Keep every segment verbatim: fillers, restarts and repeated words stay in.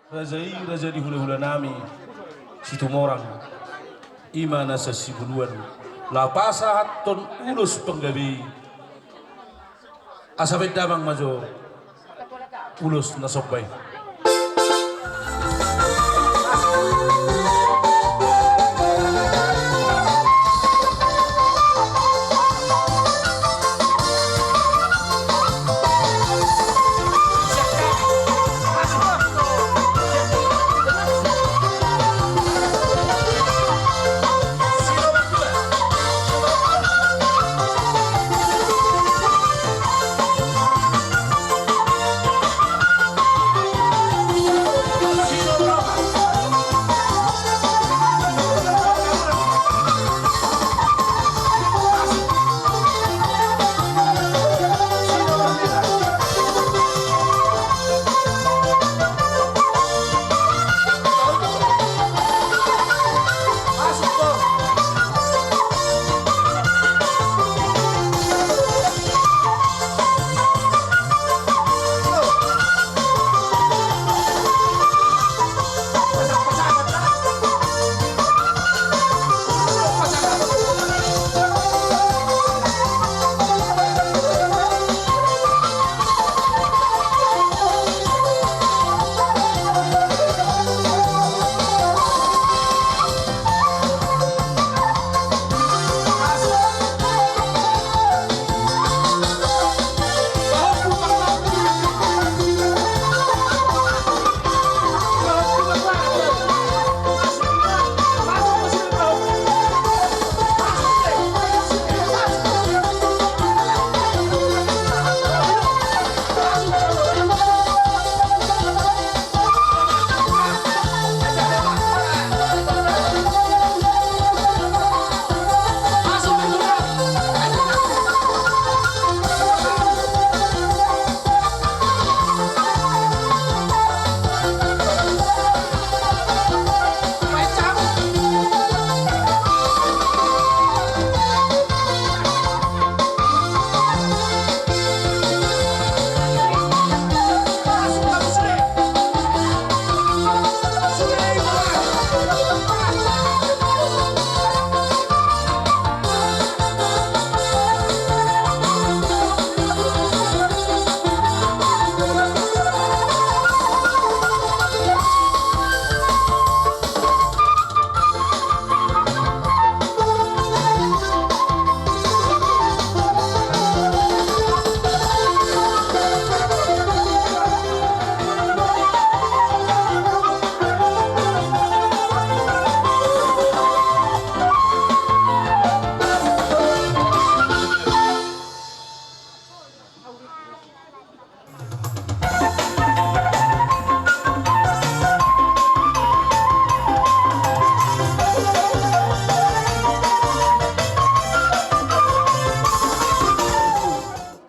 Raja i raja ni hulahula nami Situmorang, i ma na sasibuluan, laho pasahathon ulos panggabe i. Asa baen damang ma jo ulos na somba i.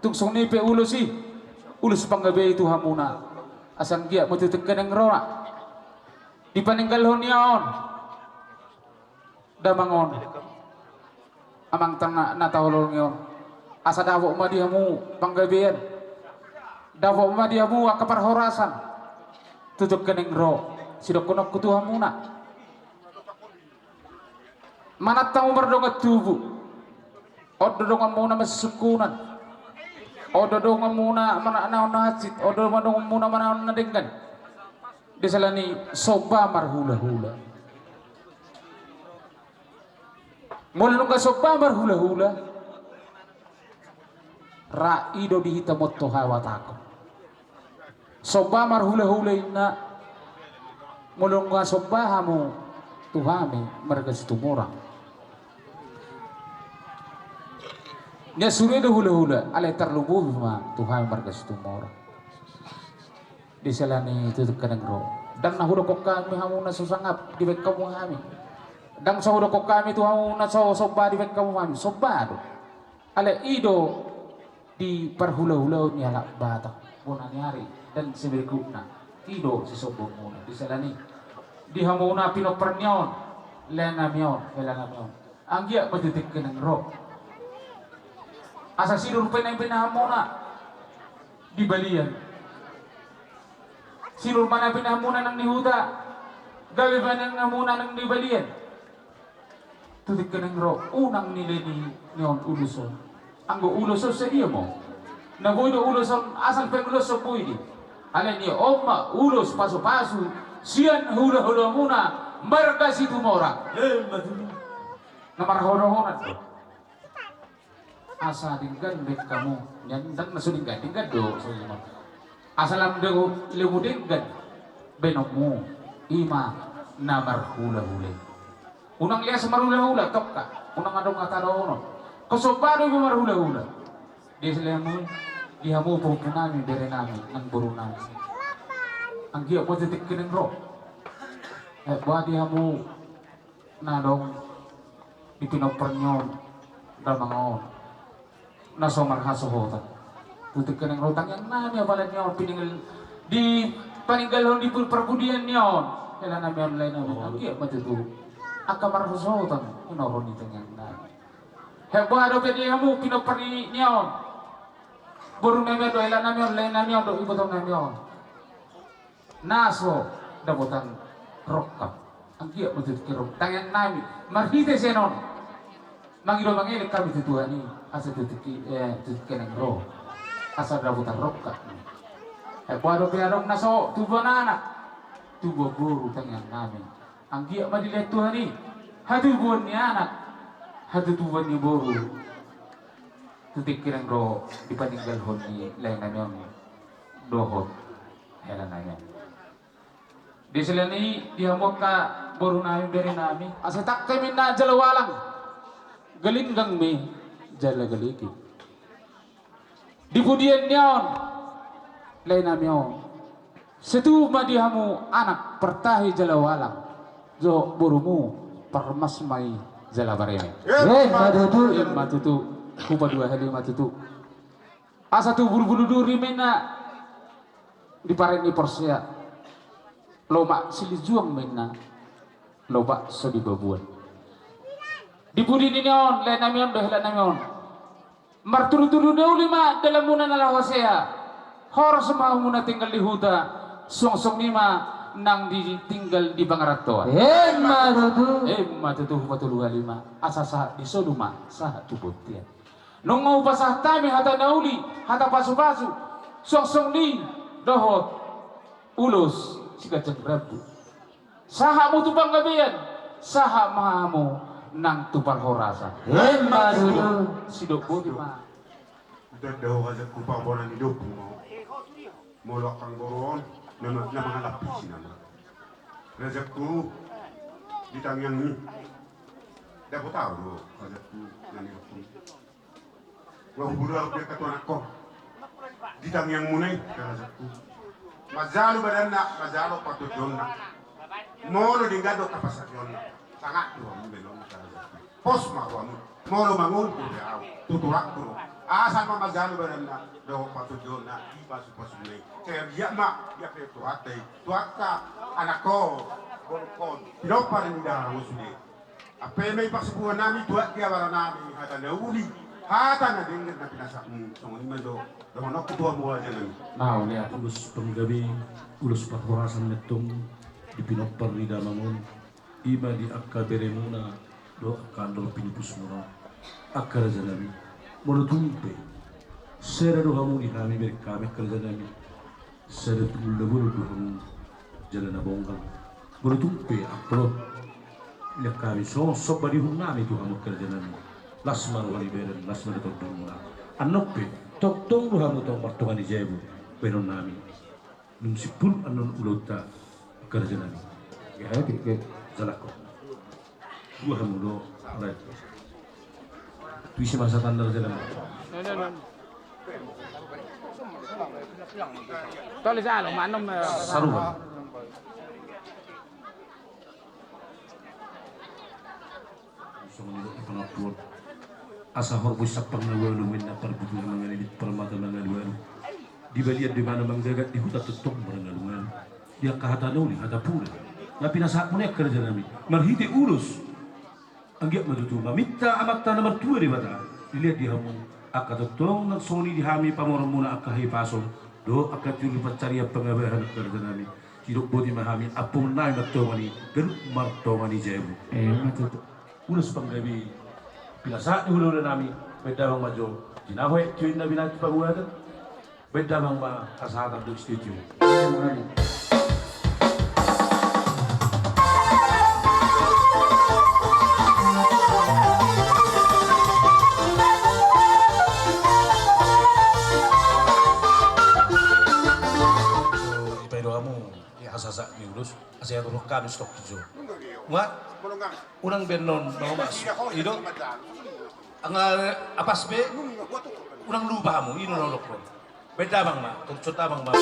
Tung songon i pe ulos i, ulos panggabe i tu hamuna. Asa anggiat ma tutu kening roha di paninggalhon i on. Damang on, amang tangga na taholongi on, asa dapot ma di hamu panggabean, dapot ma di hamu angka parhorasan. Tutu kening ro sidohononku tu hamuna. Manat hamu mardongan tubu. On do donganmuna masisungkunan. On do donganmuna manaon na hansit. On do donganmuna manaon na denggan. Di sala ni somba marhulahula. Molo nunga somba marhulahula, ra i do di hita motto hawatakon. Somba marhulahula inna, molo nunga somba hamu tu hami marga Situmorang. Nian sude do hulahula, alai tarlumobi ma tu hami marga Situmorang. Di sala ni tutu kening ro. Ndang na hudokkon hami hamu na so sangap dibaen hamu hami. Ndang so hudokkon hami tu hamu na so somba dibaen hamu hami. Somba do. Alai i do di parhulahulaon ni halak Batak bona ni ari dan seberikutna. I do sisombamuna di sala ni, di hamu na pinompar ni on, lenami on, helanami on. Anggiat ma tutu kening ro. Asa sidung pe na i pe na hamuna di balian. Sinur ma na pinahanmuna nang di huta, gabe ma na pinahanmuna nang di balian. Tu tingki naeng ro, unang nileni on ulos on. Anggo ulos on sadia ma on? Na boi do ulos on, asal pe ulos on boi do i. Alani on ma ulos pasupasu sian hulahulamuna marga Situmorang. Emma tutu. Na marhorahoran do. Asa denggan baen hamu, nian ndang na so denggan, denggan do, so denggan. Asa lam do lemu denggan baenonmu, i ma na marhulahula i. Unang lias marhulahula, tokka, unang adong hata dohonon. Kosomba do i marhulahula. Di hamu, di hamu pahompunami, berenami, nang borunami. Anggiat ma tu tingki naeng ro. Eh, boha di hamu na adong di pinompar ni on, damang on, na so marhasohotan. Tu tingki naeng ro tangiangnami apala ni on, pininggal, dipaninggalhon di parpudian ni on helanami on, laenami on. Anggiat ma tutu angka marhasohotan, i na ro ni tangiangnami. Hea boha dope di hamu pinompar ni on, borunami on do, helanami on, laenami on do, ibotonami on, na so dapotan rongkap. Anggiat ma tutu ro tangiangnami marhite sian on. Mangido mangelek hami tu Tuhan i, asa tu tingki, eh, tu tingki naeng ro, asa dapotan rongkap. Eh, boha dope adong na so tubuan anak, tubuan boru, tangiangnami. Anggiat ma dilehon Tuhan i hatubuan ni anak, hatutubuan ni boru. Tu tingki naeng ro dipaninggalhon ni laenami on dohot helanami on. Di sela ni i, di hamu angka borunami, berenami, asa tangkas ma inna jala ualang, galinggang ma jala galigi. Di pudian ni on, laenami on, sai tubu ma di hamu anak partahi jala ualang, jo borumu parmas ma i jala bareme. Emma tutu. Emma tutu. Hupaduahali ma tutu. Asa tu bulbul duri ma inna di paret ni porsea, lomak silinjuang ma inna, lomak so dibabuan. Di pudi ni on, laenami on dohot helanami on, martudutudu na uli ma dalanmuna na laho sea. Horas ma hamu na tinggal di huta, songon i ma nang di tinggal di pangarantoan. Emma tutu. Emma tutu, hupatoluhali ma, asa sahat di solu ma sahat tu bontean. Nunga hupasahat hami hata na uli, hata pasupasu, songon i dohot ulos siganjang rambu. Sahat ma tu panggabean, sahat ma hamu nang tu parhorasan. Emma tutu. Sidok boti ma. Ndang dao, rajanku, pamboan ni dompu ma. Molo angka boru on, na ma, na mangalap i si nama. Rajanku, di tangiang ni. Dapot ahu do, rajanku, na ni dompu. Nga huboto ahu pe angka tu anakko. Di tangiangmuna i, rajanku. Manjalo badanna, manjalo pantonjonna. Molo denggan do angka pasahatonna, sangap do hamu, rajanku. Pos ma rohamu. Molo mangolu pe ahu, tu tulangku do. Asal ma manjalo badanna dohot pantonjonna, dipasupasuna i. Sai anggiat ma, ia pe tu hata i, tu angka anakko, borungkon, pinompar ni dahahang on sude. Ampe ma i parsibuanami, tu anggiat baranami, hata na uli, hata na denggan na pinasahatmu, songon i ma do dohononku tu hamu, rajanami. Mauliate. Ulos panggabean, ulos parhorasan ma antong di pinompar ni damang on, i ma di angka beremuna dohot angka andor pinupusmuna, angka rajanami. Molo tung pe sada do hamu di hami, berengkami, angka rajanami, sada tumbal na bolon do hamu jala na bonggal. Molo tung pe amplop, lean hami songon somba ni uhumnami tu hamu, angka rajanami. Las ma roha ni badan, las ma na tondimuna. Annon pe tongtong do hamu tong martonga ni jabu baenonnami. Dung simpul annon ulaonta, angka rajanami. Oke, oke, oke. Jalakkon. Dua hamu do, alai. Tu ise ma sahatna, rajanami? Tole jalo, manom, eh. Sarupa. Songon i do di pangampuon. Asa horbo i sampang na ualu, ma inna parbutuhan mangalillit, parmata mangalualu. Di balian do imana manggagat, di huta tongtong marangalungalu. Di angka hata na uli, hata pura na pinasahatmuna i, angka rajanami, marhite ulos. Anggiat ma tutu maminta Amanta na martua Debata, dilehon di hamu angka tongtong nang songon i di hami pamoruonmuna angka hahipason, do angka julu pansarian pangabahan angka raja nami. Sidok boti ma hami ampuon nami martonga ni ganup martonga ni jabu. Eh, ima tutu. Ulos panggabean. Pinasahat ni hulahula nami, baen damang ma jo. Tinahu e, tio inna binati pabuatan. Baen damang ma hasahatan dohot sitio-tio. Ipaidua hamu. Ia hasasa ni ulos, asa ia turun kami stok jo. Nga, unang benon, no mas. Ido, anga apas be, unang lupa hamu, ido no lokon. Baen damang ma, turcot damang ma.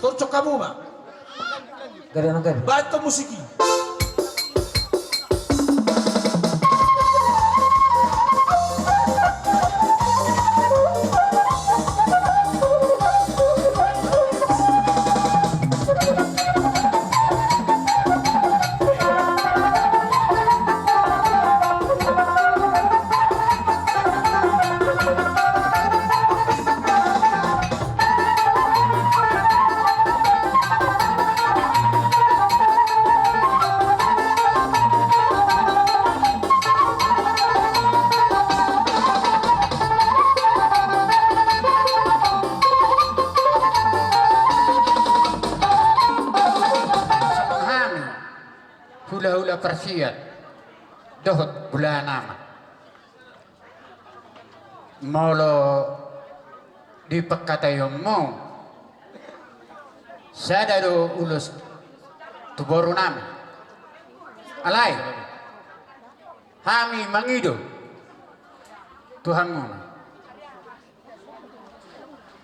Tocok hamu ma. Gada na gada. Baen tong musik i. Hulahula parsiat dohot bulahan amak. Molo di pangkataionmu, sada do ulos tu borunami. Alai hami mangido tu hamuna.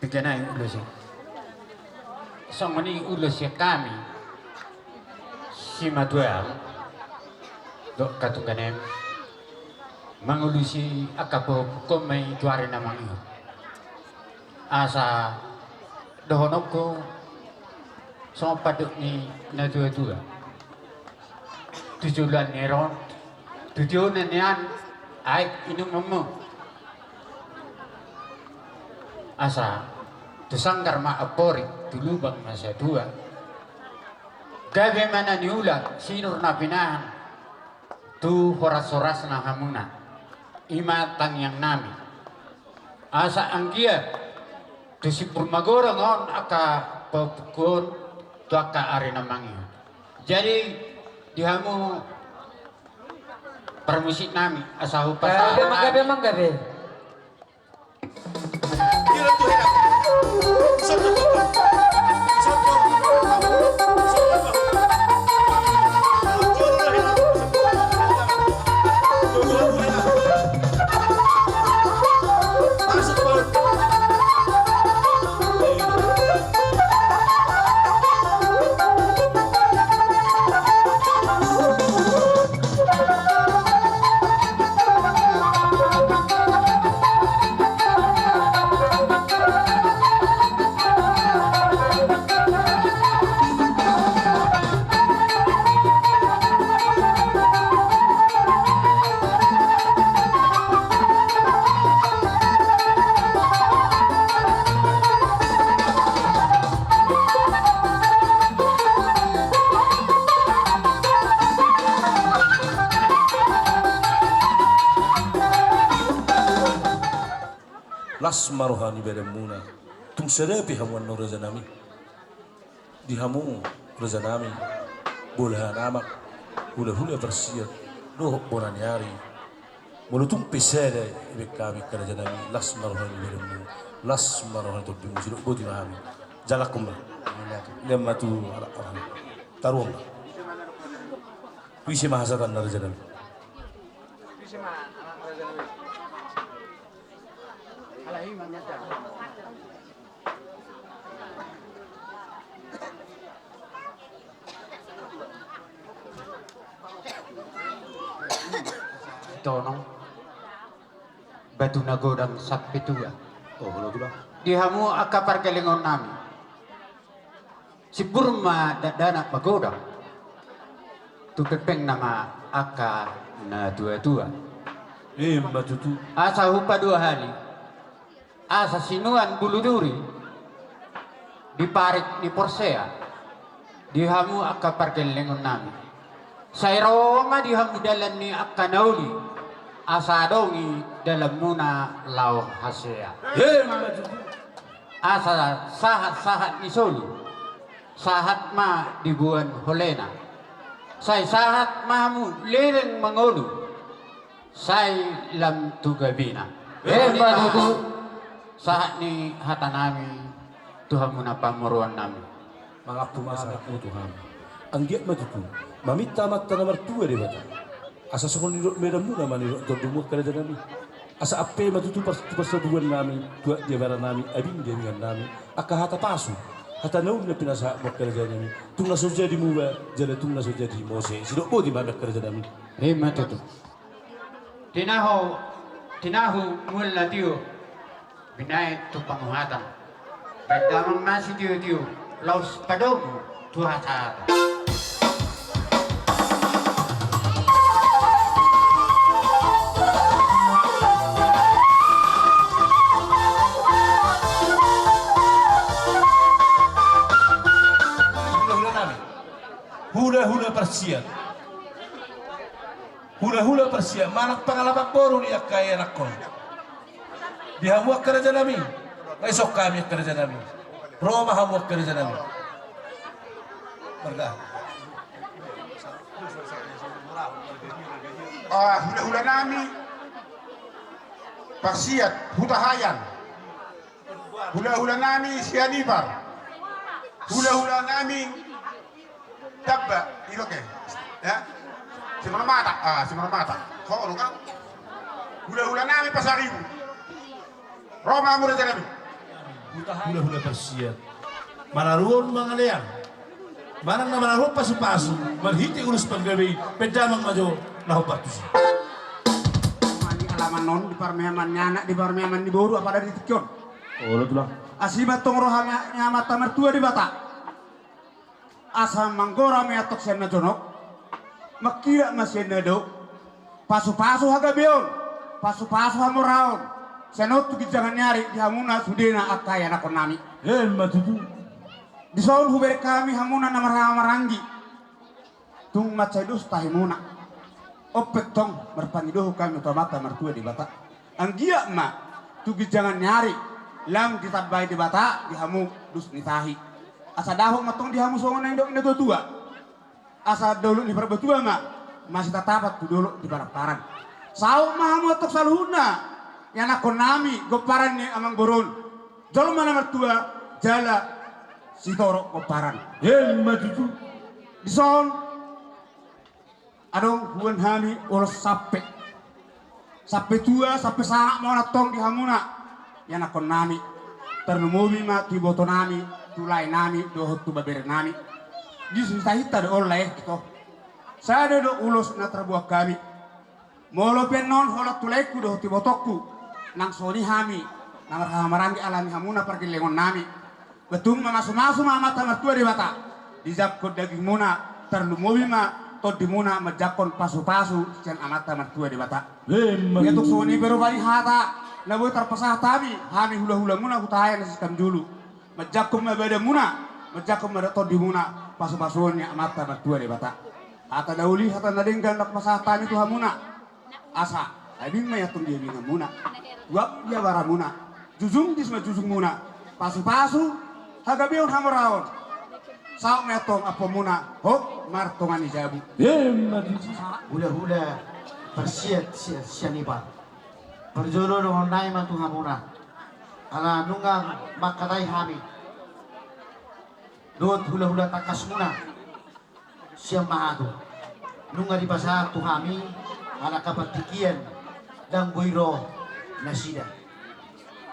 Piga nai ulos i. Songon i ulos sian hami simatuam dohot hatunganem, mangalusi angka pahompu on ma i tu ari na mangihut. Asa dohononku songon pandok ni natuatua: Tu joloan ni ari on, tu tiona nian aek inumonmu. Asa tu sanggar ma amporik, tu lubang ma satua. Gabe ma na niula, sinur na pinahan tu horashorasna hamuna. I ma tangiangnami. Asa anggiat tu simpul magodang on angka pahompu on tu angka ari na mangihut. Jadi di hamu parmusiknami, asa hupasahat hami. Gabe, manggabe. Las ma roha ni badanmuna. Tung sada pe hamu annon rajanami. Di hamu rajanami, bolahan amak, hulahula parsiat dohot bona ni ari, molo tung pe sada dibahen hami angka rajanami, las ma roha ni badanmu, las ma roha ni tompimu, sidok boti ma hami. Jalakkon ma. Lean ma tu anak-anak. Taruhon ma. Tu ise ma hasatanna rajanami? Tonong batu na godang sampe tua. Oh, di hamu angka pargellengon nami. Sibur ma dakdanak magodang, tu pengpengna ma angka na tua-tua. Ima tutu. Asa hupadua hali, asa sinuan bulu duri di parik ni porsea, di hamu angka pargellengon nami. Sai ro ma di hamu dalan ni angka na uli, asa adong i dalanmuna laho hasea. Ima tutu. Asa sahat-sahat ni solu, sahat ma diboan holena. Sai sahat ma hamu leleng mangolu, sai lam tu gabina. Ima tutu. Sahat ni hatanami tu hamu na pamoruonnami. Mangampu ma sahatmu tu hamu. Anggiat ma tutu maminta Amanta na martua Debata, asa songon nidok ni badanmuna ma nidok ni tondimu angka rajanami. Asa ampe ma tutu pas, tu parsabuannami, tu aek ni abaranami, abing ni abingannami, angka hata pasu, hata na uli na pinasahatmu angka rajanami. Tung na so jadi muba jala tung na so jadi mose, sidok boti ma hami angka rajanami. Ima tutu. Tinahu, tinahu mual na tio, binahen tu panguhatan. Baen damang ma sitio-tio, laos padomu tu hasahatan. Hula-hula nami. Hula-hula parsiat. Hula-hula parsiat, manang pangalaman boru ni angka ianakkon. Di hamu angka rajanami, nga isok hami angka rajanami. Ro ma hamu angka rajanami. Marga. Ah, hula-hula nami Parsiat Hutahaean, hula-hula nami Sianipar, hula-hula nami Tamba, ilo ke. Ya. Simarmata, ah, Simarmata. Ho, lo kan? Hula-hula nami Pasaribu. Ro ma mura jalabi. Hula-hula Parsiat. Manaruhon mangalean. Manang na manaruhon pasu-pasu, marhite ulos panggabean, pe damang ma jo na hombar tusi. Mani alaman on di parmeaman ni anak, di parmeaman ni boru, apala di tingki on. Olo tulang. Asi ma tong roha ni amanta martua Debata. Asa manggora ma i antong sian na jonok, mangkilak ma sian na dao, pasu-pasu hagabeon, pasu-pasu hamoraon, sian on tu ginjangan ni ari di hamuna sudena angka ianakhon nami. Emma tutu. Dison hubereng hami hamuna na marhaha maranggi. Tung mansai dos tahi muna. On pe tong marpangidohon hami tu amanta martua Debata. Anggiat ma tu ginjangan ni ari lam ditambai Debata di hamu dos ni tahi. Asa dapot ma tong di hamu songon na nidok ni na tua-tua. Asa dolok ni Parbatua ma masitatapan tu dolok di Paramparan. Saut ma hamu antong saluhutna ianakhon nami, gomparan ni amangboru on. Jolma na martua jala sitorop gomparan. Emma tutu. Dison adong huboan hami ulos sampe. Sampe tua, sampe sangap ma on antong di hamuna ianakhon nami. Tarlumobi ma tu iboto nami, tu lae nami dohot tu bebere nami. Di so hita-hita do on lae, ito. Sada do ulos na tarboan hami. Molo pe annon holan tu laengku dohot ibotongku, nang songon i hami na marhaha maranggi alani hamuna pargellengon nami. Ba tung mamasu-masu ma amanta martua Debata, dijangkon dagingmuna, tarlumobi ma tondimuna manjangkon pasu-pasu sian amanta martua Debata. Emma tutu. Ia tung songon i pe rupa ni hata na boi tarpasahat hami, hami hula-hulamuna Hutahaean na sisiham julu. Manjangkon ma badanmuna, manjangkon ma tondimuna pasu-pasuon ni amanta martua Debata. Hata na uli, hata na denggan na hupasahat hami tu hamuna. Asa ading ma i antong di abinganmuna, tuak di abaramuna, jujung di simanjujungmuna, pasu-pasu hagabeon hamoraon. Saut ma i antong ampuonmuna, hot martonga ni jabu. Emma tutu. Hula-hula Parsiat, Sia-, Sianipar. Parjolo dohonon nami ma tu hamuna, ala nunga mangkatai hami dohot hula-hula tangkasmuna sian Mahatu. Nunga dipasahat tu hami ala angka partingkian, ndang boi ro nasida.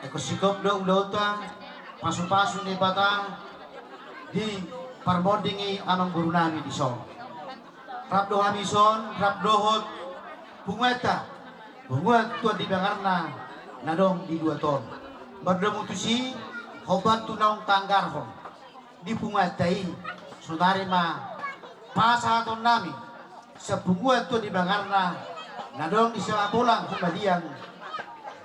Ingkon singkop do ulaonta, pasu-pasu ni Debata di parmonding ni amangboru nami dison. Rap do hami dison, rap dohot punguanta, punguan Tuan Dibangarna na adong di luat on. Mardomu tusi, hombar tu naung taanggarhon di punguanta i, saonari ma pasahaton nami sian punguan Tuan Dibangarna na adong di Siabolang Humaliang,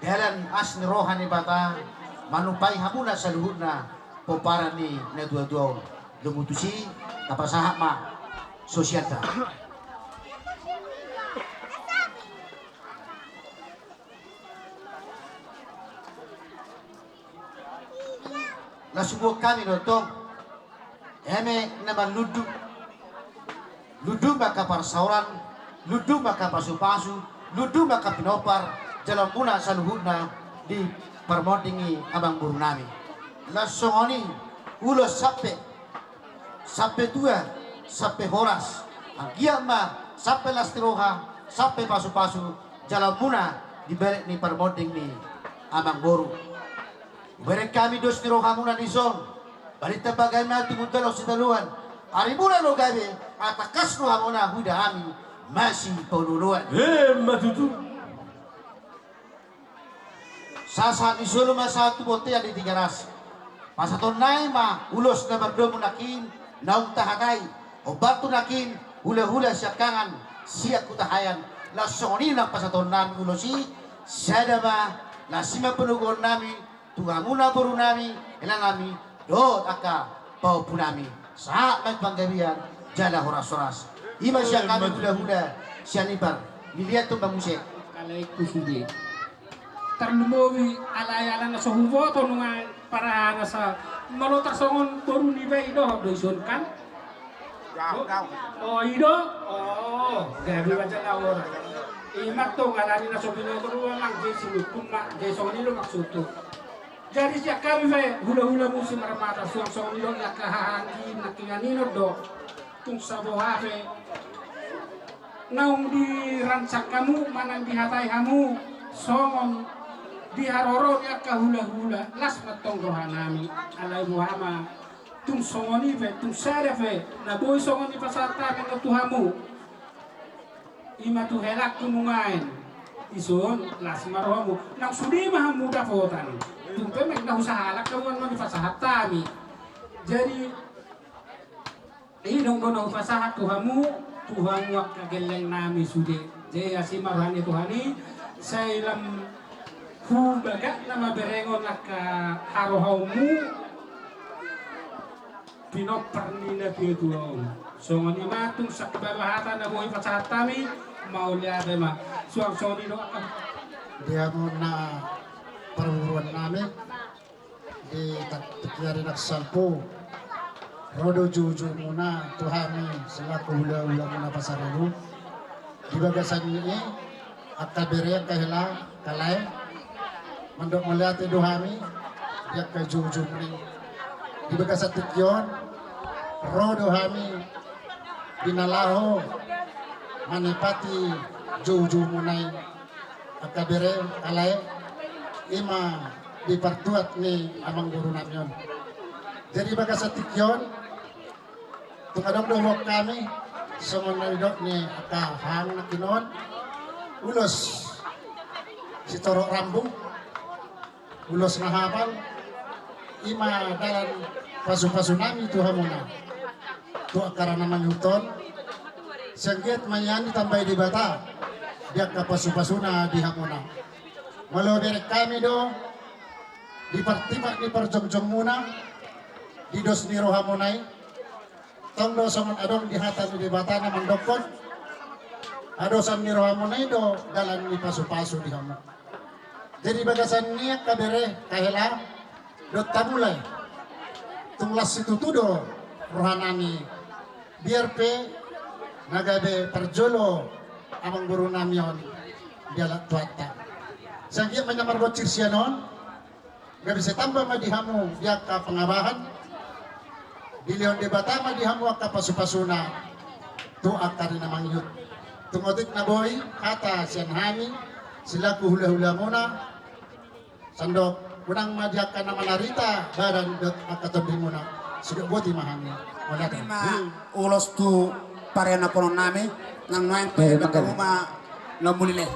dalan asi ni roha ni Debata manumpai hamuna saluhutna pomparan ni natua-tua on. Domu tusi, tapasahat ma sosialta. Laos huboan hami do tong eme na manlundu. Lundu ma angka parsaoran, lundu ma angka pasu-pasu, lundu ma angka pinompar jaloonmuna saluhutna di parmonding ni amangboru nami. Laos songon i ulos sampe, sampe tua, sampe horas, anggiat ma sampe las ni roha, sampe pasu-pasu jaloonmuna di balek ni parmonding ni amangboru. Hubereng hami dos ni rohamuna dison, balintang pagabe ma tumundalhon sitadoan, arimuna do gabe, asa tangkas rohamuna huida hami masipaolo-oloan. Emma tutu. Sahat-sahat ni solu ma sahat tu bontean di Tigaras. Pasahaton nami ma ulos na mardomu nangkin naung tahatai, hombar tu nangkin hula-hula siangkangan sian Hutahaean. Laos songon i nang pasahaton nami ulos i, sada ma, las i ma panoguhon nami tu hamuna boru nami, hela nami, dohot angka pahompu nami. Sahat ma i panggabean jala horas-horas. I ma sian hami hula-hula Sianipar, dilehon tumpak muse. Alai ku sude. Tarlumobi alai ala na so huboto nunga parana sa, molo tarsongon boru niba i dohot do dison kan? Gau, gau. O, i do? O, gabe baca na ora. I ma tong alani na so binoto do amang, jadi sinungkun ma, jadi songon i do maksudhu. Jadi sian hami pe hulahula musim armata suang songon i do, angka haha anggi nangkiningan do. Tung saboha pe naung dirancang hamu manang dihatai hamu songon di haroro ni angka hulahula, las ma tong rohanami. Alai boha ma, tung songon i pe, tung sada pe na boi songon i pasahat hami tu hamu, i ma tu helangku nuaeng. Dison las ma rohamu, nang sude ma hamu dapotan. Tung pe ma inna husahalak do on ma dipasahat hami. Jadi i do na hupasahat tu hamu, tu hamu angka gellengnami sude. Jadi asi ma roha ni Tuhan i, sai lam hubagakna ma berengon angka harohaonmu, pinompar ni na pinatua on. Songon i ma tung sangkibaba hata na boi pasahat hami, mauliate ma. Suang songon i do angka. Di hamu na parburuonnami, di tingki ari na salpu, ro do joujoumuna tu hami selaku hulahulamuna Pasaribu. Di bagasan ni i, angka bere, angka hela, angka lae, mandok mauliate do hami di angka joujoumuna i. Di bagasan tingki on, ro do hami di na laho manepati joujoumuna i, angka bere, angka lae, i ma di partuat ni amangborunami on. Jadi bagasan tingki on, tung adong do huboan hami, songon na nidok ni angka haha anggi on, ulos sitorop rambu, ulos na hapal, i ma dalan pasupasunami tu hamuna, tu angka na mangihut on. Sai anggiat ma nian ditambai Debata di angka pasupasuna di hamuna. Molo bereng hami do di partingkian ni parjongjongmuna, di dos ni rohamuna i, tong do songon adong di hata ni Debata na mandokkon, hadosan ni rohamuna i do dalan ni pasupasu di hamu. Jadi bagasan ni i angka bere, angka hela, dohot hamulai, tung las situtu do rohanami, biar pe na gabe parjolo amangborunami on dialap Tuhanta. Sai anggiat ma nian marbonsir sian on, gabe sai tamba ma di hamu di angka pangabahan, dilehon Debata ma di hamu angka pasupasuna tu angka ari na mangihut. Tung otik na boi hata sian hami selaku hulahulamuna, sandok unang ma di angka na manarita badan dohot angka tondimuna. Sidok boti ma hami. Mauliate. Ima ulos tu parianakhononnami, nang nuaeng pe. Eh, bertemu ma na mulile.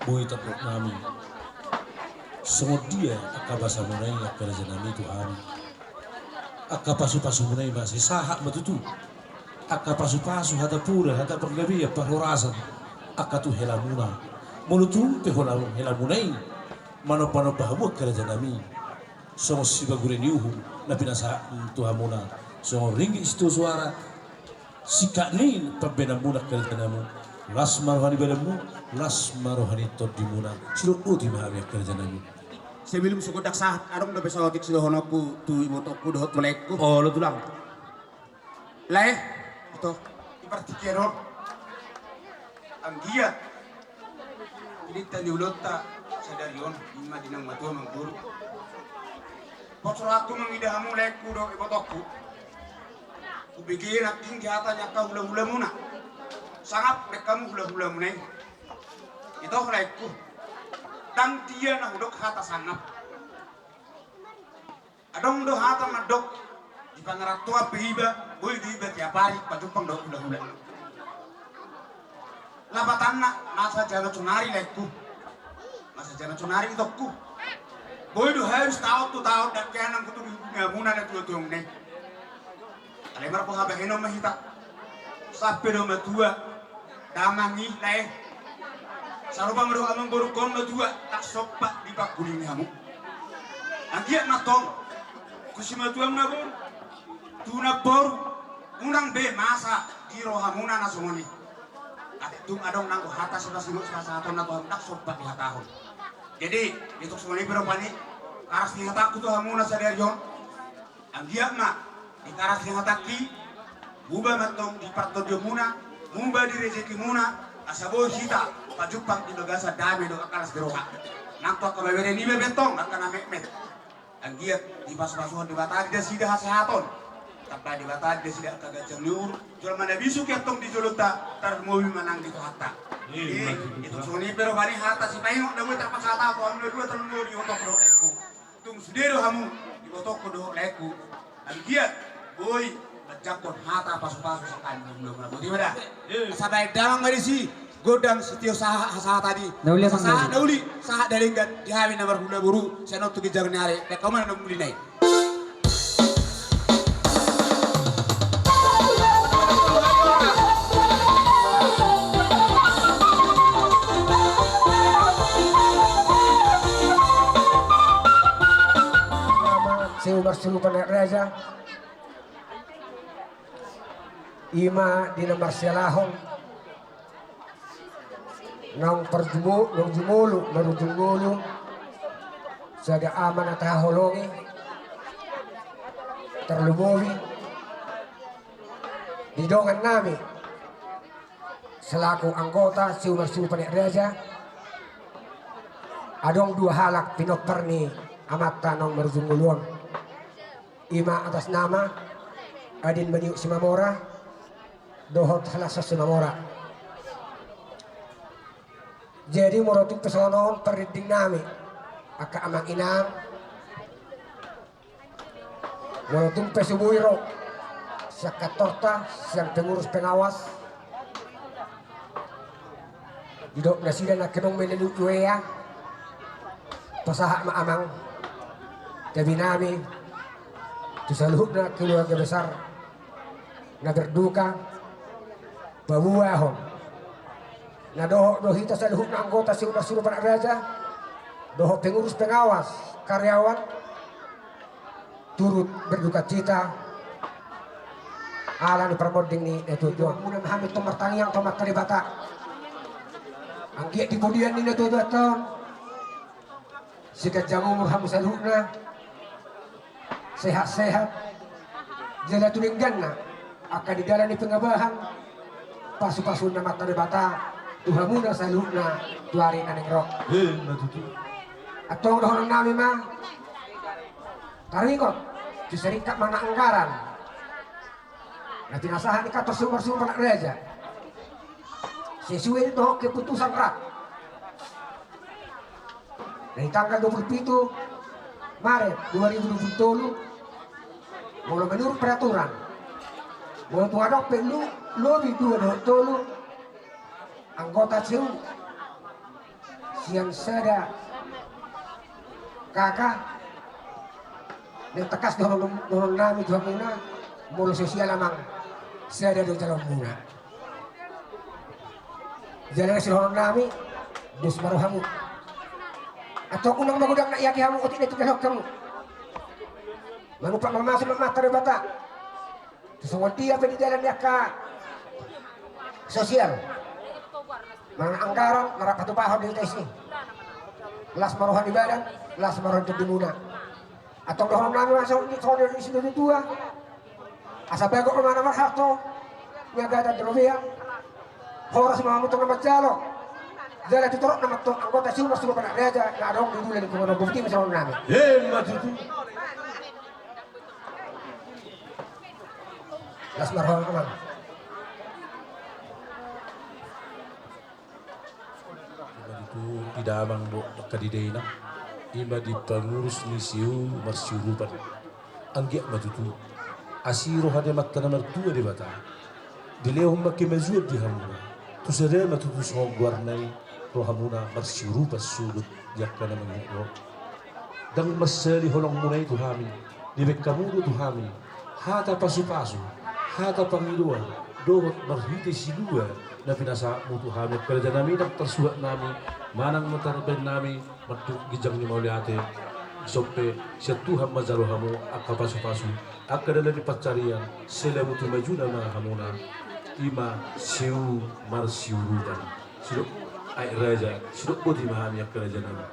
Boi tardok nami. Songon dia angka basamuna i angka rajanami tu hami. Angka pasupasumuna i ma sai sahat ma tutu angka pasupasu, hata pura, hata panggabean, parhorasan angka tu helamuna. Molo tung pe hela-, helamuna i manombanomba hamu angka rajanami, songon sibagure ni uhum na pinasahat tu hamuna, songon ringgit sitio soara, singkat ni pambahenanmuna angka rajanami. Las ma roha ni badanmu, las ma roha ni tondimuna. Sidok boti ma hami angka rajanami. Sebelum so gondang sahat, adong dope saotik sidohononku tu ibotongku dohot tu laengku. Olo tulang. Lae, ito, di partingkian on. Anggiat pinta ni ulaonta sadari on, ima di naung matua mangguru. Pos rohangku mangida hamu laengku dohot ibotongku. Hubege nangkin di hata ni angka hulahulamuna. Sangap baen hamu hulahulamuna i. Ito laengku. Ndang dia na hudok hata sangap. Adong do hata mandok, di pangarantoan pe iba, boi do iba tiap ari pajumpang dohot hulahula. Lapatanna, masa jana sonari laengku. Masa jana sonari itongku. Boi do habis taon tu taon, ndang hea nang hutungihutungihon hamuna na tuatuamuna i. Alai marboha bahenon ma hita. Sampe do matua. Damang i lae. Sarupa ma dohot amangborungkon matua, ndang sompat dipanggulingi hamu. Anggiat ma antong. Tu simatuam na boru. Tu namboru. Unang be masa di rohamuna na songon i. Ate tung adong nanggo hata sipasingot sipasahatonna tu hamu ndang sompat dihatahon. Jadi, di tung songon i pe rupani, karas ni hatangku tu hamuna sadari on. Anggiat ma, di karas ni hatangki, muba ma antong di partondionmuna, muba di rejekimuna, asa boi hita pajumpang di bagasan dame dohot angka las ni roha. Nang tu angka bebere niba pe antong, angka na metmet. Anggiat dipasupasuhon Debata di nasida hasehaton. Tamba Debata di nasida angka ganjang ni umur. Jolma na bisuk i antong di jolonta, tarlumobi ma nang di Tuhanta. Iya, i, maksudna. Itu songon i pe rupani hata sipaingot na boi tarpasahat tu hamu na dua tarlumobi, ibotongku dohot laengku. Tung sude do hamu, ibotongku dohot laengku. Anggiat boi manjangkon hata pasupasu sakali na mula-mula. Boti ma da. Eh. Asa baen damang ma disi gondang sitio sahat, sahat tadi. Na uli, sahat na uli, sahat na denggan di hami na marhula boru, sian on tu ginjang ni ari. Baen hamu ma na muli nai. Siumar siupan raja. Ima di na marsialahon. Naung parjumo-, naung jumolo marujung ngolu, sada ama na tahaholongi, tarlumobi di dongan nami selaku anggota siumar siupan raja. Adong dua halak pinompar ni amanta naung marujung ngolu on. Ima atas nama Adin Maniuk Simamora dohot Halasan Simamora. Jadi molo tung pe songon on parrinding nami, angka amang inang, molo tung pe so boi ro sian kantorta, sian pengurus pengawas, didok nasida nangkin adong melelut uea, pasahat ma amang, tabi nami, tu saluhutna keluarga besar na berduka, paboahon na dohot do hita saluhutna anggota siumar siupan raja dohot pengurus pengawas karyawan, turut berdukacita ala ni parmonding ni natuatua. Muna ma hami tong martangiang tu Amanta Debata, anggiat di pudian ni natuatuanta on siganjang umur hamu saluhutna, sehat-sehat, jala tu dengganna angka di dalan ni pengabahan, pasupasuon ni Amanta Debata tu hamuna saluhutna tu ari na naeng ro. Ima tutu. Antong dohonon nami ma, taringot tu seringkat manang anggaran na pinasahat ni kantor siumar siupan raja sesuai dohot keputusan rak. Dari tanggal dua puluh pitu Maret dua ribu dua puluh tolu, molo menurut peraturan, molo tung adong pe lu-, lobi dua dohot tolu anggota C U sian sada K K, naeng tangkas dohonon, dohonon nami tu hamuna, molo sosial amang, sada do calonmuna. Jala na sidohonon nami, dos ma rohamu. Antong unang magodang na iake hamu otik na tinggalhon hamu. Manumpak mamasu ma Amanta Debata. Songon dia pe di dalan ni angka sosial. Manang anggaran na rap patupahon di hita isi. Las ma roha ni badan, las ma roha ni tondimuna. Antong dohonon nami ma songon i, songon i di si natuatua. Asa bagot ma na marhalto, niagatan di robean. Horas ma hamu antong na manjalo. Jala tu torop nama antong anggota siumas tu bapak raja na adong di dula ni kumana bukti ma songon nami. Emma tutu. Las ma roha amang. Ima tutu di damang do angka di dainang, ima di pangurus ni siu marsiurupan. Anggiat ma tutu asi roha ni Amanta na martua Debata. Dilehon ma kemajuan di hamuna. Tu sada ma tutu songon goarna i rohamuna marsiurupan suhut di angka na mangihut ro. Ndang mansali holongmuna i tu hami, dibaen hamu do tu hami hata pasupasu, hata pangidoan, dohot marhite silua na pinasahatmu tu hami angka raja nami, ndang tarsuhat nami manang na tarbaen nami mandok ginjang ni mauliate. Dison pe sian Tuhan manjalo hamu angka pasupasu, angka dalan ni pansarian, sai lam tu majuna ma hamuna. Ima siu marsiurupan. Sidok aek raja, sidok boti ma hami angka raja nami.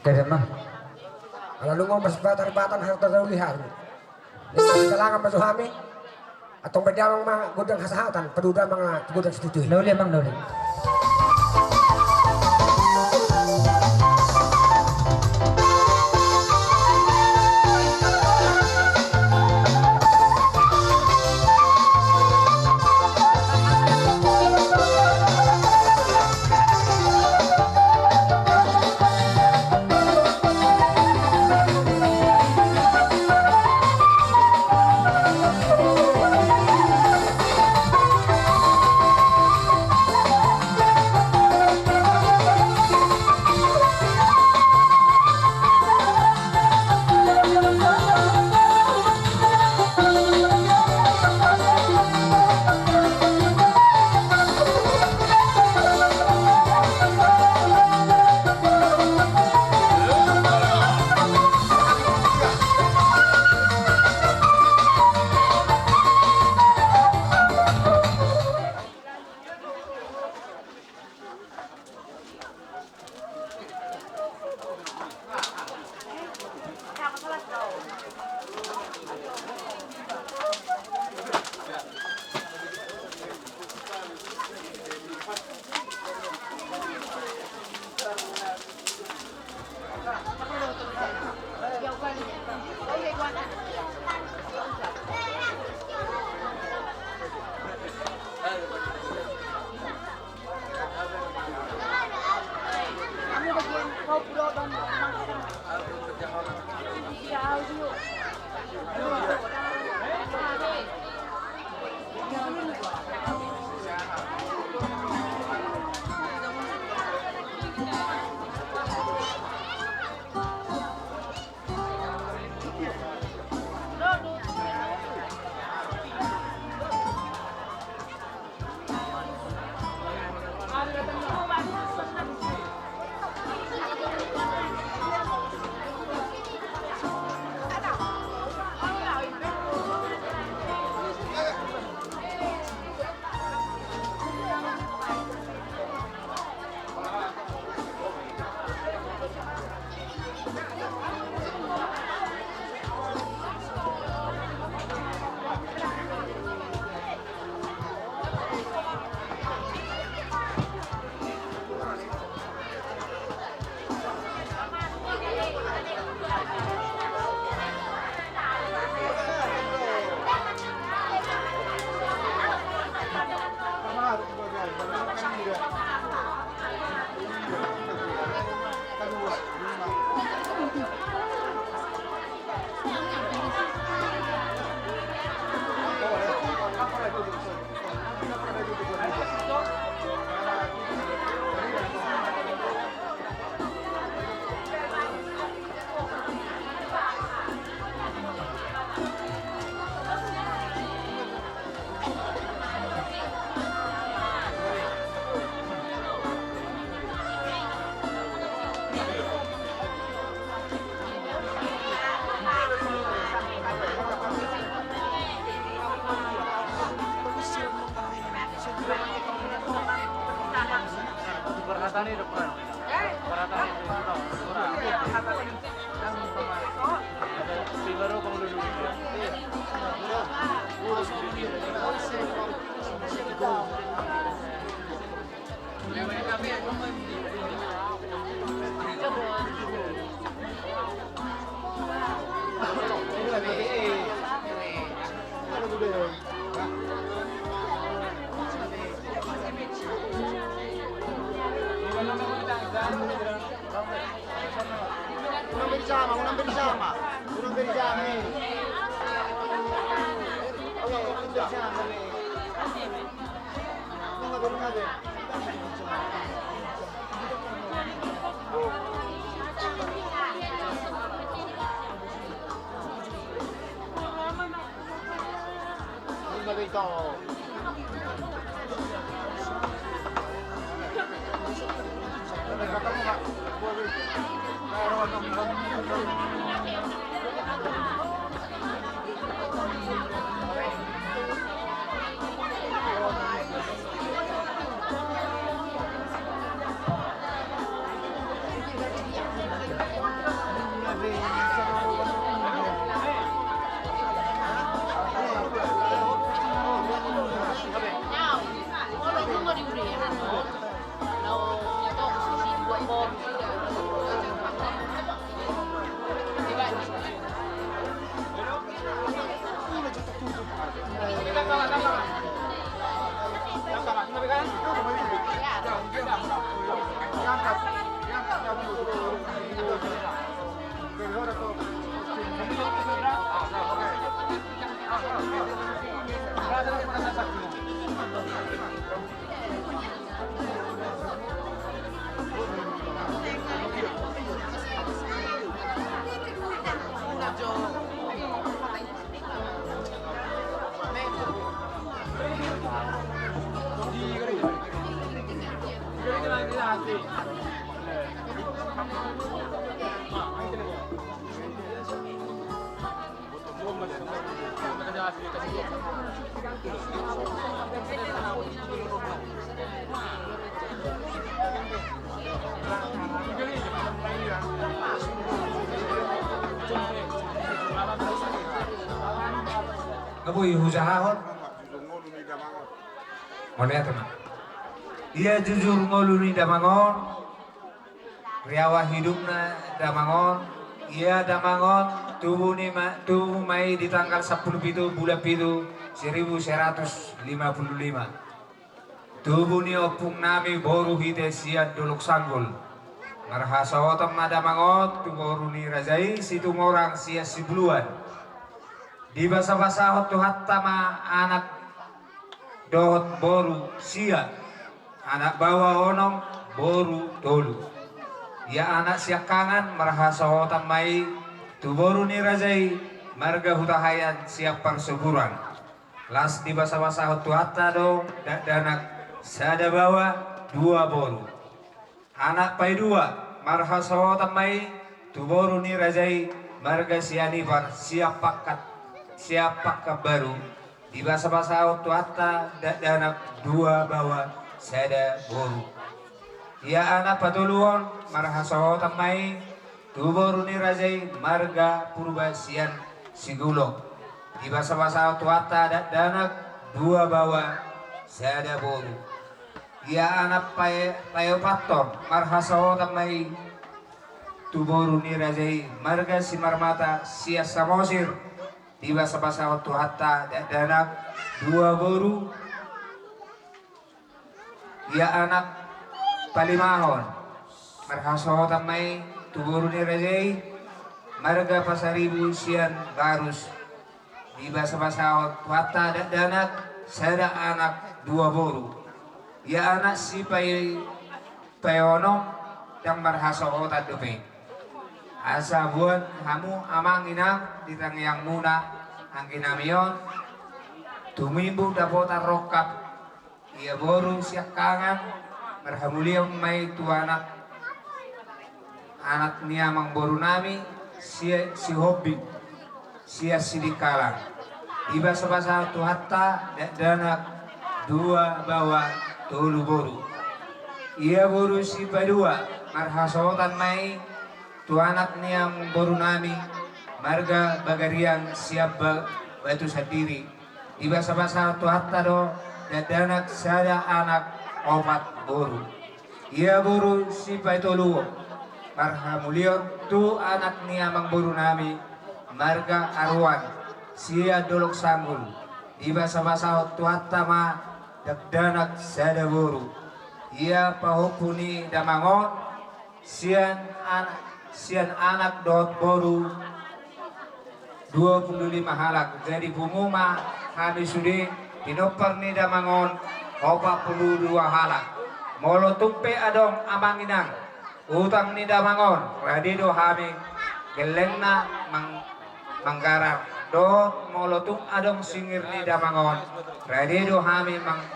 Gabe ma. Ala nunga marsipatar-patar harta na uli hami. Nunga sigalangan ma jo hami. Antong baen damang ma gondang hasahatan, padu damang na tu gondang situtu i. Na uli amang, na uli. Unang beri sama, unang beri sama. Unang beri sama, eh. Eh, unang beri sama, eh. Unang beri sama, eh. Nga boi hujahahon. Mauliate ma. Ia jujur ngolu ni damang on. Riawa hidupna damang on. Ia damang on tubu ni ma, tubu ma i di tanggal sampulu pitu bulan pitu seribu seratus lima puluh lima. Tubu ni ompung nami boru hite sian Dolok Sanggul. Marhasohotan ma damang on tu boru ni raja i Situmorang sian Sibuluan. Dibasabasahon Tuhanta ma anak dohot boru sia, anak baoa onom, boru tolu. Ia anak siangkangan marhasohotan ma i tu boru ni raja i marga Hutahaean sian Parsoburan. Las dibasabasahon Tuhanta do dakdanak sada baoa dua boru. Anak paidua marhasohotan ma i tu boru ni raja i marga Sianipar sian Pakkat, sian Pakkat Baru. Dibasabasahon Tuhanta dakdanak dua baoa sada boru. Ia anak patoluhon marhasohotan ma i tu boru ni raja i marga Purba sian Sigulon. Dibasabasahon Tuhanta dakdanak dua baoa sada boru. Ia anak pae, paopathon marhasohotan ma i tu boru ni raja i marga Simarmata sian Samosir. Dibasabasahon Tuhanta dakdanak dua boru. Ia anak palimahon marhasohotan ma i tu boru ni raja i marga Pasaribu sian Barus. Dibasabasahon Tuhanta dakdanak sada anak dua boru. Ia anak sipae, paeonom ndang marhasohotan dope. Asa boan hamu amang inang di tangiangmuna anggi nami on tumimbung dapotan rongkap. Ia boru siangkangan marhamulion ma i tu anak, anak ni amangboru nami si, Sihombing sian Sidikalang. Dibasabasahon Tuhanta dakdanak dua baoa tolu boru. Ia boru sipaidua, marhasohotan ma i tu anak ni amangboru nami, marga Bagariang sian Ba-, Batu Sandiri. Dibasabasahon Tuhanta do dakdanak sada anak opat boru. Ia boru sipaitolu, marhamulion tu anak ni amangboru nami, marga Aruan sian Dolok Sanggul. Dibasabasahon Tuhanta ma dakdanak sada boru. Ia pahompu ni damang on sian an-, sian anak dohot boru dua pulu lima halak. Jadi pungu ma hami sude, pinompar ni damang on opat pulu dua halak. Molo tung pe adong amang inang utang ni damang on, rade do hami gellengna mang-, manggarar. Dohot molo tung adong singir ni damang on, rade do hami mang-,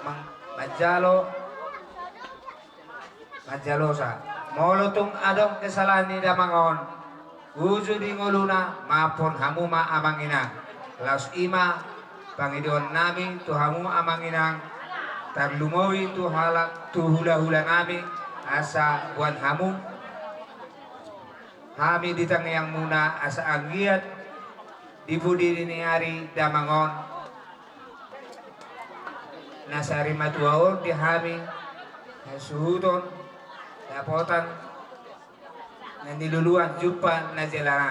mang-, manjalo, manjalosa. Molo tung adong kesalahan ni damang on, uju di ngoluna, maafhon hamu ma amang inang. Laos i ma pangidoan nami tu hamu amang inang, tarlumobi tu halak, tu hulahula nami, asa boan hamu hami di tangiangmuna, asa anggiat di pudi ni ari damang on na sarimatua on di hami, hasuhuton, dapotan na niluluan, jumpa na jala na.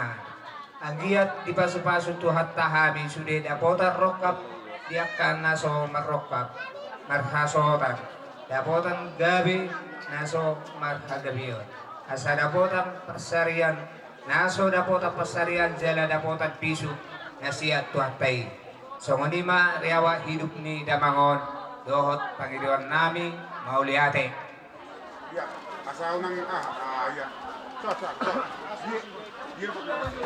Anggiat dipasupasu Tuhanta hami sude dapotan rongkap di angka na so marrongkap, marhasohotan, dapotan gabe na so marhagabeon, asa dapotan parsarian na so dapotan parsarian jala dapotan bisuk na sian Tuhanta i. Songon i ma riwayat hidup ni damang on dohot pangidoan nami, mauliate. Iya, asa unang, ah, ah, iya. Cok, cok, cok. Di, di, di,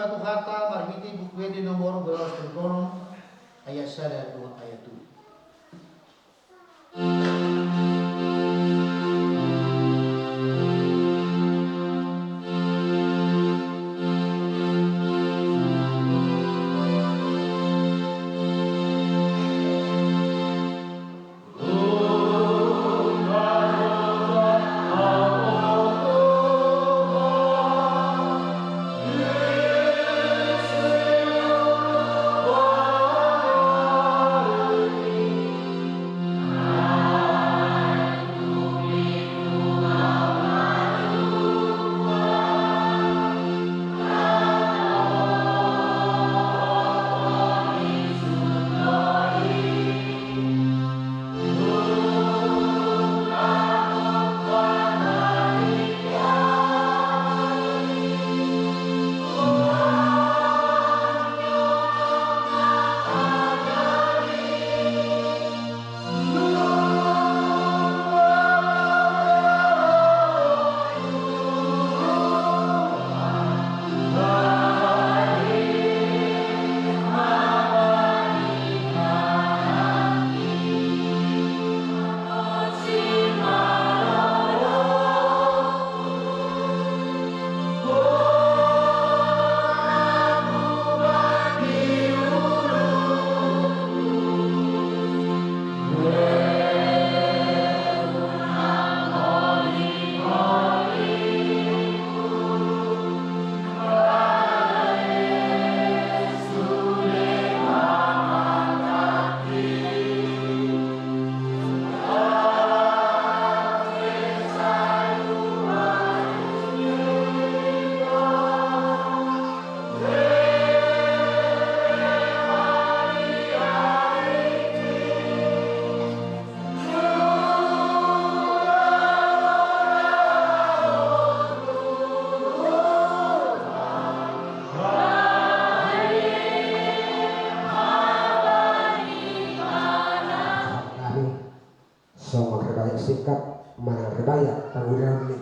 Tuhanta marhite Buku Ende nomor dua ratus tolu pulu onom, ayat sada, dua, ayat tolu. Bayak pangulaon ni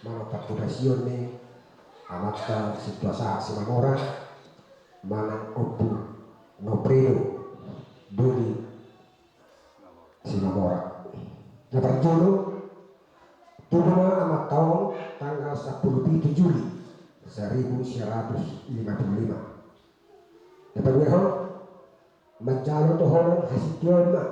manang panghobasion ni amanta Sintua Sahat Simamora manang Ompu Nopredo Doli Simamora. Na parjolo, tubu ma amanta on tanggal sampulu pitu Juli saribu sia ratus lima pulu lima. Na paduahon, manjalo tohonan hasintuaon ma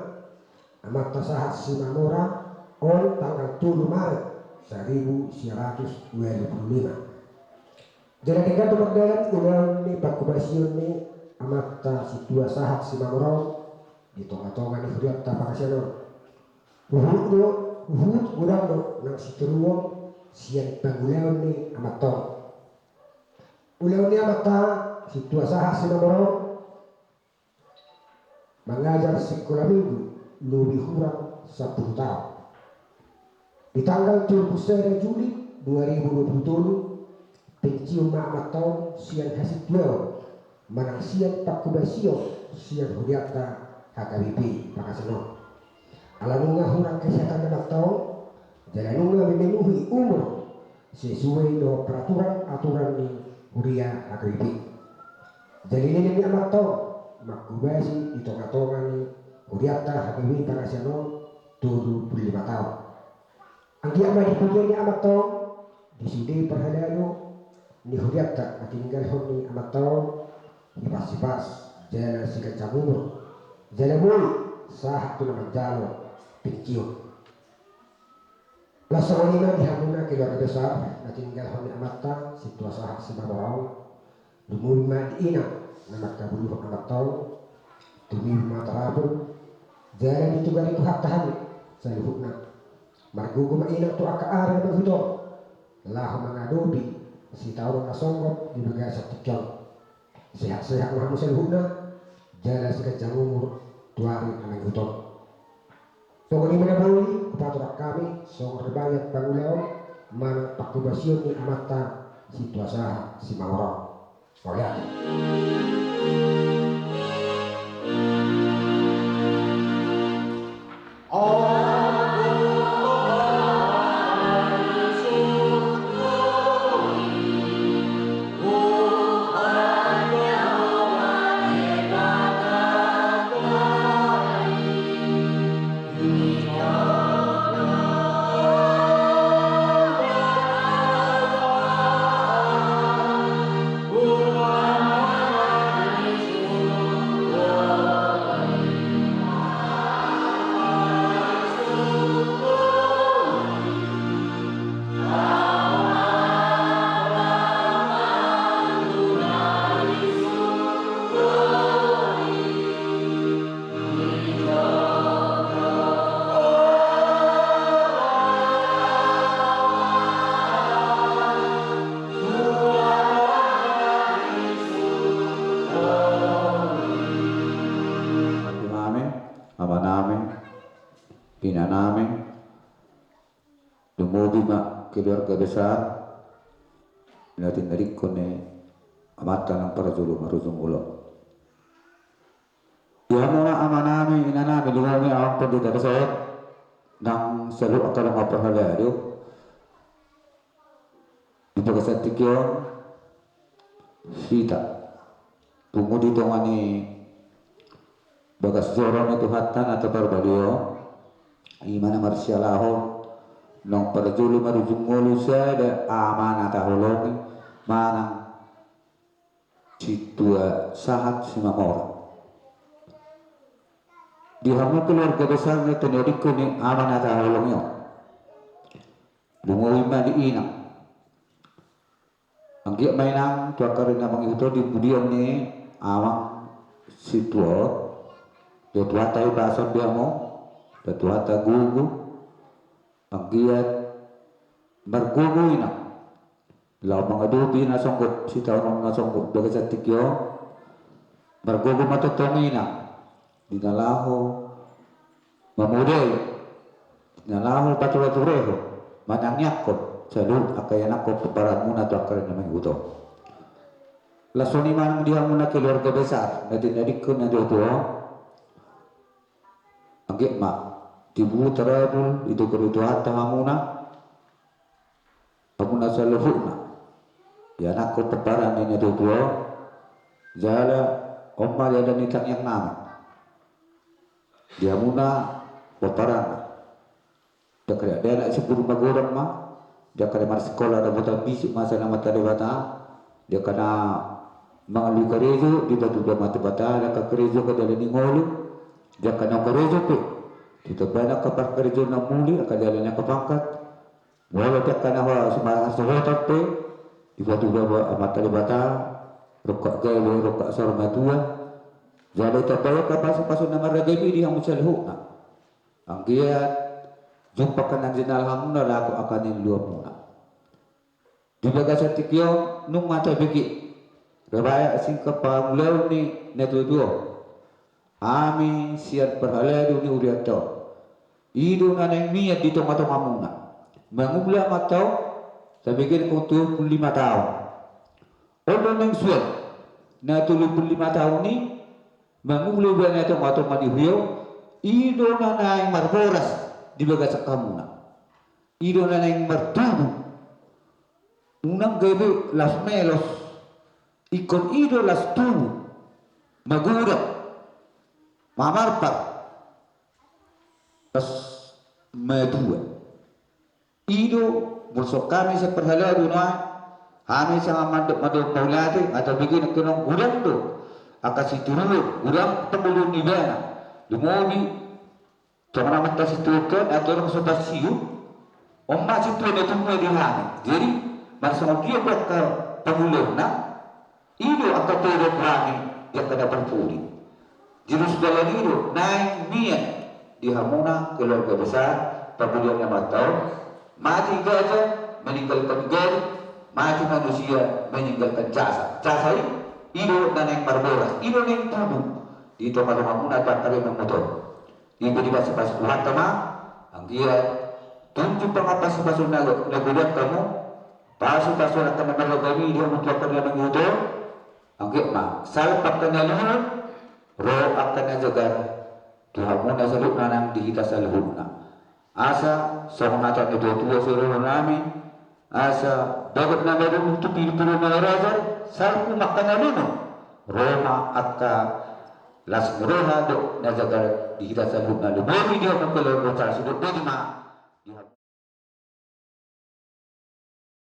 amanta Sahat Simamora on tanggal tolu Maret saribu sia ratus ualu pulu lima. Jala denggan do mardalan ulaon ni panghobasion ni amanta Sintua Sahat Simamora on di tongatonga ni hurianta Pangasinan on. Huhut do, huhut godang do nang sitiruon sian pangulaon ni amanta on. Ulaon ni amanta Sintua Sahat Simamora on, mangajar sikola minggu lobi hurang sampulu taon. Di tanggal tolu pulu sada Juli dua ribu dua pulu tolu, pensiun ma amanta on sian hasintuaon manang sian panghobasion sian hurianta H K B P Pangasinan on. Ala nunga hurang kesehatan ni amanta on, jala nunga memenuhi umur sesuai dohot peraturan aturan ni huria H K B P. Jadi leleng ni amanta on manghobasi di tongatonga ni hurianta H K B P Pangasinan on tolu pulu lima taon. Anggiat ma di pudian ni amanta on, di sude parhalado ni hurianta na tininggalhon ni amanta on, hipas-hipas jala siganjang umur, jala boi sahat tu na manjalo pensiun. Laos songon i ma di hamuna keluarga besar na tininggalhon ni amanta Sintua Sahat Simamora on. Lumobi ma di inang na mangkaburuhon amanta on, tumibu ma tarapul, jala ditugari Tuhanta hami saluhutna. Margogo ma inang tu angka ari na mangihut on laho mangadopi sitaonon na songgop di bagasan tingki on. Sehat-sehat ma hamu saluhutna, jala siganjang umur tu ari na mangihut on. Songon i ma na boi hupatorang hami songon riwayat pangulaon manang panghobasion ni amanta Sintua Sahat Simamora on. Mauliate. Patunami, amanami, inanami, lumobi ma keluarga besar na tinadingkon ni amanta na parjolo marujung olo. Di hamuna amanami, inanami, lumobi ma amang pandita desa on, nang saluhut angka dongan parhalado. Di bagasan tingki on, hita pungu di tonga ni bagas joro ni Tuhanta na taparbadiaon, i ma na marsialaho naung parjolo marujung olo sada ama na taholongi manang Sintua Sahat Simamora. Di hamu keluarga besar na tinadingkon ni ama na taholongi on, lumobi ma di inang. Anggiat ma inang tu angka ari na mangihut on di pudian ni amang sintua on, da Tuhanta hipason di hamu, da Tuhanta gogo, anggiat margogo inang laho mangadopi na songgop, sitaonon na songgop di bagasan tingki on. Margogo ma tongtong inang di na laho mamodai, di na laho paturaturehon, manangiangkon saluhut angka ianakhon tu paranmuna tu angka ari na mangihut on. Laos songon i ma nang di hamuna keluarga besar na tinadingkon na di hatuaon. Anggiat ma tibu tarapul, ditogor ni Tuhanta hamuna, saluhutna. Ia nangkin pomparan ni na tuatua on, jala on ma jala ni tangiang nami. Di hamuna pomparanna. Di angka dakdanak simbur magodang ma, di angka na marsikola dapotan bisuk ma sian Amanta Debata, di angka na mangalului karejo dipatudu Amanta Debata, di angka karejo angka dalan ni ngolu, di angka naung karejo pe ditambai angka parkarejoan na muli, angka dalan ni angka pangkat, molo di angka na marhasohotan pe dipatudu Amanta Debata, rongkap gabe, rongkap saur matua, jala ditambai angka pasupasu na marragam i di hamu saluhutna. Anggiat jumpa angka na jinal hamuna laho angka na niluamuna. Di bagasan tingki on nunga tabege, rabayak singkat pangulaon ni na tuatua on. Hami sian parhalado ni hurianta on, i do na naeng mian di tongatongamuna. Mangula ma taon, tabege nangkin tolu pulu lima taon. On do naeng suan, na tolu pulu lima taon i, mangula ibana tongatonga ni huria on, i do na naeng marboras di bagasan hamuna. I do na naeng martubu. Unang gabe las melos, ingkon i do las tubu, magodang, mamarpar, las matua. I do molo songon hami sian parhalado nuaeng, hami sanga mandok mandok mauliate, nga tabege nangkin on godang do angka situruon, godang pangoluon ni ibana. Lumobi songon na mantasituhon, andorang so parsihut, on ma situan na tubu di hami. Jadi marsongon dia pe angka pangulaonna, i do angka tedok hami di angka na parpudi. Jurus dalan i do naeng mian di hamuna keluarga besar Panggoian ni Amanta on. Mati gajah meninggalkan galu, mati manusia meninggalkan jasa. Jasa i, i do na naeng marboras, i do naeng tubu di tongatongamuna tu angka donganmuna on. I pe dipasupasu Tuhanta ma, anggiat tung jumpang pasupasu na godang hamu, pasupasu angka na marragam i di hamu tu angka donganmuna on. Anggiat ma salpu angka na lungun, ro angka na jagar tu hamuna saluhutna nang di hita saluhutna. Asa songon hata ni natuatua sidohononnami, asa bagot na marungu tu pidopidop na marajar, salpu ma angka na lungun, ro ma angka las ni roha dohot na jagar di hita saluhutna, lumobi di hamu keluarga besar. Sidok boti ma di hamu.